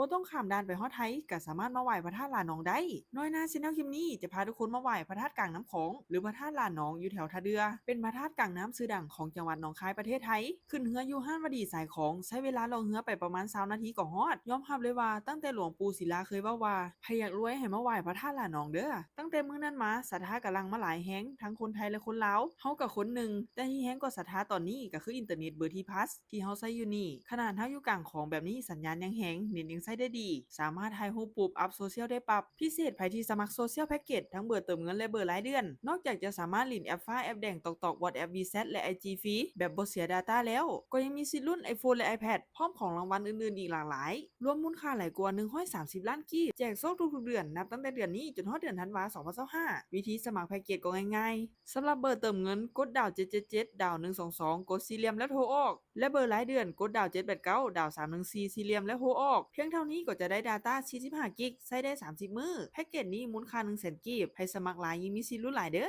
ບໍ່ຕ້ອງຂ້າມດ່ານໄປຮອດໄທ ກໍສາມາດມາໄຫວ້ພະທາດຫຼາໜອງໄດ້. ນ້ອຍໜ້າ Channel ຄລິບນີ້ຈະພາທຸກຄົນມາໄຫວ້ພະທາດກາງນ້ຳຂອງ ຫຼື ພະທາດຫຼາໜອງ ຢູ່ແຖວທ່າເດື່ອ ເປັນພະທາດກາງນ້ຳຊື່ດັງຂອງຈັງຫວັດໜອງຄາຍ ປະເທດໄທ. ຂຶ້ນເຮືອຢູ່ຮ້ານວະດີສາຍຂອງ ໃຊ້ເວລາລ່ອງເຮືອໄປປະມານຊາວນາທີກໍຮອດ. ຍອມຮັບເລີຍວ່າ ຕັ້ງແຕ່ຫຼວງປູ່ສິລາເຄີຍເວົ້າວ່າ ໃຜຢາກລວຍໃຫ້ມາໄຫວ້ພະທາດຫຼາໜອງເດີ້. ຕັ້ງແຕ່ມື້ນັ້ນມາ ສັດທາກໍຫຼັ່ງມາຫຼາຍແຮງ ທັງຄົນໄທ ແລະ ຄົນລາວ. ເຮົາກໍຄົນໜຶ່ງ, ແຕ່ທີ່ແຮງກວ່າສັດທາຕອນນີ້ ກໍຄືອິນເຕີເນັດເບີທີພລັສ ທີ່ເຮົາໃຊ້ຢູ່ນີ້. ຂະໜາດເຮົາຢູ່ກາງຂອງແບບນີ້ ສັນຍານຍັງແຮງ, ເນັດຍັງໃຊ້ໄດ້ດີ, ສາມາດຖ່າຍຮູບປຸບ ອັບໂຊຊຽວໄດ້ປັບ. ພິເສດໃຜທີ່ສະໝັກໂຊຊຽວແພັກເກັດ ທັງເບີເຕີມເງິນ ແລະ ເບີລາຍເດືອນ. ນອກຈາກຈະສາມາດຫຼິ້ນແອັບຟ້າ ແອັບແດງ TalkTalk WhatsApp WeChat ແລະ ໄອຈີ ຟຣີ ແບບບໍ່ເສຍ data ແລ້ວ, ກໍຍັງມີສິດລຸ້ນ iPhone ແລະ iPad ພ້ອມຂອງລາງວັນອື່ນໆອີກຫຼາກຫຼາຍ. ລວມມູນຄ່າຫຼາຍກວ່າໜຶ່ງຮ້ອຍສາມສິບລ້ານກີບ, ແຈກໂຊກທຸກໆເດືອນ ນັບຕັ້ງແຕ່ເດືອນນີ້ຈົນຮອດເດືອນທັນວາ ສອງພັນຊາວຫ້າ. ວິທີສະໝັກແພັກເກັດກໍງ່າຍໆ. ສຳລັບເບີເຕີມເງິນ, ກົດດາວເຈັດເຈັດເຈັດ ດາວໜຶ່ງສອງສອງ ກົດສີ່ຫຼ່ຽມ ແລ້ວໂທອອກ ແລະ ເບີລາຍເດືອນ, ກົດດາວເຈັດແປດເກົ້າ ດາວສາມໜຶ່ງສີ່ ສີ່ຫຼ່ຽມ ແລ້ວໂທອອກ. ພຽງເທົ່ານີ້ກໍຈະໄດ້ data ສີ່ສິບຫ້າກິກ ໃຊ້ໄດ້ສາມສິບມື້. ແພັກເກັດນີ້ມູນຄ່າໜຶ່ງແສນກີບ, ໃຜສະໝັກຫຼາຍຍິ່ງມີສິດລຸ້ນຫຼາຍເດີ້.